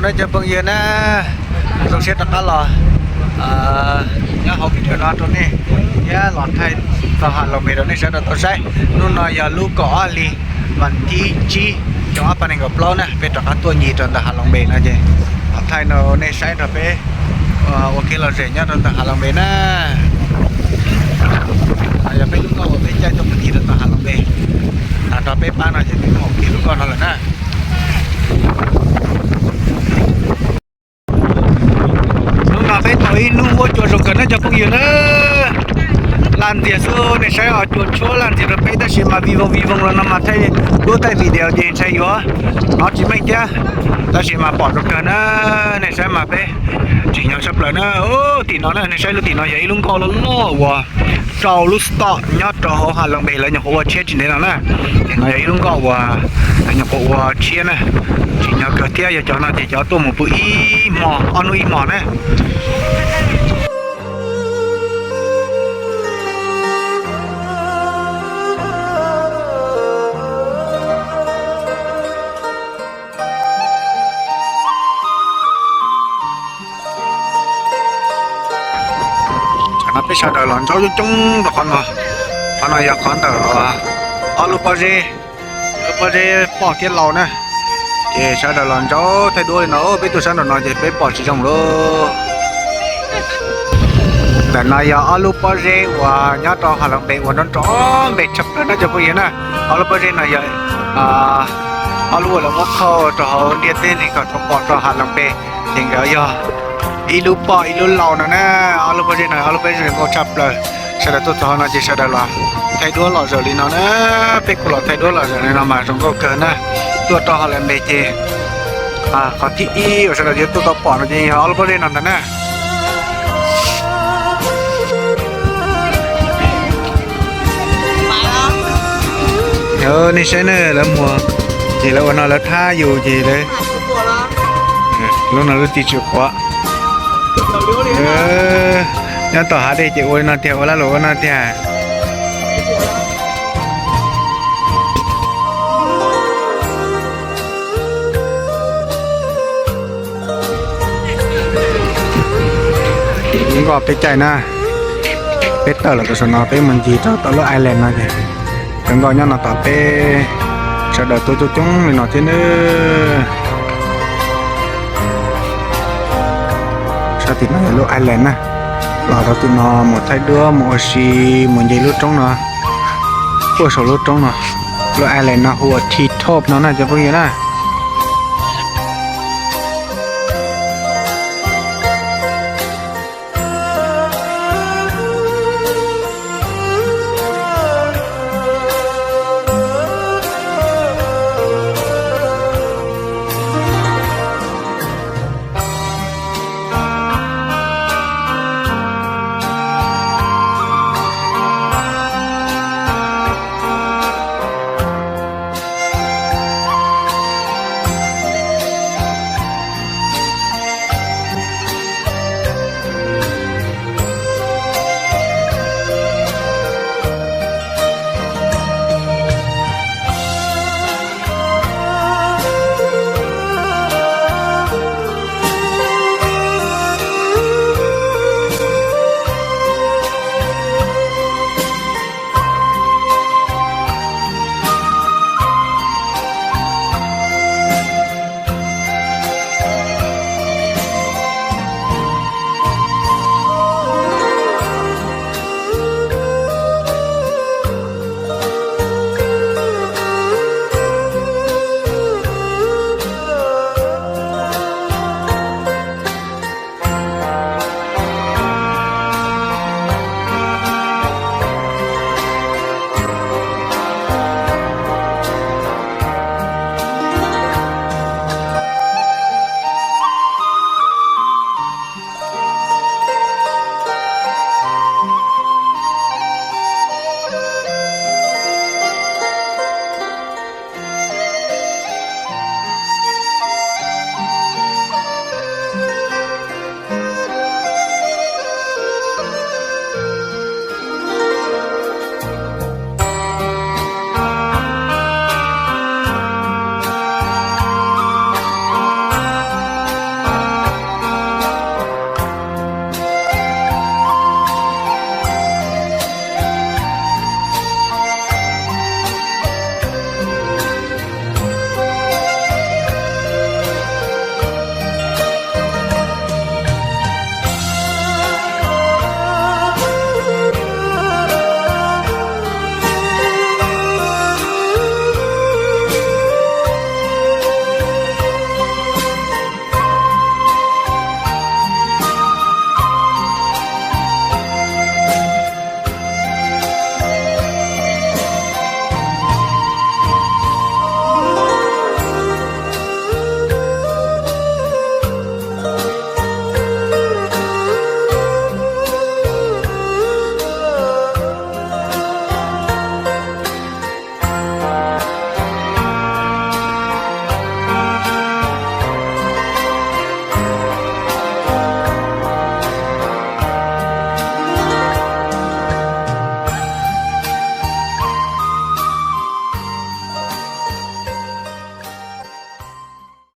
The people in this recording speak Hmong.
No cov phooj ywg na, zoo siab rov qab los nyob hauv video no rau nej thiab los thaij txog Has Loos Npes rau nej sawv daws tau saib. Hnub no yog lub kaum ob hli vas thib tsib xyoo ob phav nees nkaum plaub na, peb rov qab tuaj ncig rau ntawm Has Loos Npes no ces los thaij rau nej saib nrog peb ua kev lom zem nyob rau ntawm Has Loos Npes na. Yog peb lub nkoj uas peb caij tuaj mus ncig rau ntawm Has Loos Npes, tag nrho peb pab no ces peb mus ua kiag lub nkoj no lawm na. Hnub no peb tau ib hnub huab cua zoo kawg na cov phooj ywg na. Laj ntxiag xwb nej saib os, cua tshuab laj ntxiag rau peb tab sis mas vij voog vij voog los no mas thaij duab thaij video ces ntshai yuav hnov tsis meej thiab, tab sis mas pom zoo kawg na. Nej saib mas peb tsim nyog tshaj plaws na. Tim no na, nej saib lub tim no yog ib lub nkoj loj loj uas rau lub stop nyob rau hauv Has Loos Npes lawv nyuam qhuav ua tshiab tsis ntev no na. Tim no yog ib lub nkoj uas lawv nyuam qhuav ua tshiab na, tsim nyog kawg thiab. Yog cov no ces cov tuaj mus pw ib hmo ob hnub ib hmo na. Tam no peb sawv daws los ntsaub coob coob rau qhov no. Qhov no yog qhov ntawm ob lub pob zeb, lub pob zeb poj thiab lau na. Ces sawv daws los ntsaub thaij duab li no, peb tuaj sab nraum no ces peb pom tsis zoo lawm. Ntawm no yog ob lub pob zeb uas nyob rau Has Loos Npes uas nrov nrov npe tshaj plaws no cov phooj ywg na. Ob lub pob zeb no yog ob lub uas lawv muab thauj rau hauv ntiaj teb ne kom tau pom rau Has Loos Npes, ces nkawd yog ib lub poj ib lub lau no na. Ob lub pob zeb no ob lub pob zeb zoo nkauj tshaj plaws. Sawv daws tuaj txog no ces sawv daws los thaij duab lom zaws li no na. Peb kuj los thaij duab lom zaws li no mas zoo nkauj kawg na. Tuaj rau Has Loos Npes ces qhov thib ib uas sawv daws yuav tuaj tau pom no ces yog ob lub pob zeb no ntag na. Nej saib na, lawv muag ces lawv ua no lawv thab yus ces lawv, lub no lub txi tsw quav. Nyob tom hav dej ces ua li no tiag, ua laj lus ua no tiag. Nkoj peb caij na, peb tawm los rau saum no peb mus ncig rau tom lub island no ces nkawd nkoj nyob no tom peb, sawv daws tuaj coob coob li no thiab nawb. Sab tim no yog lub island na, los rau tim no mus thaij duab mus ua si mus nce lub roob no, puag saum lub roob no. Lub island no hu ua T-Top no na cov phooj ywg na.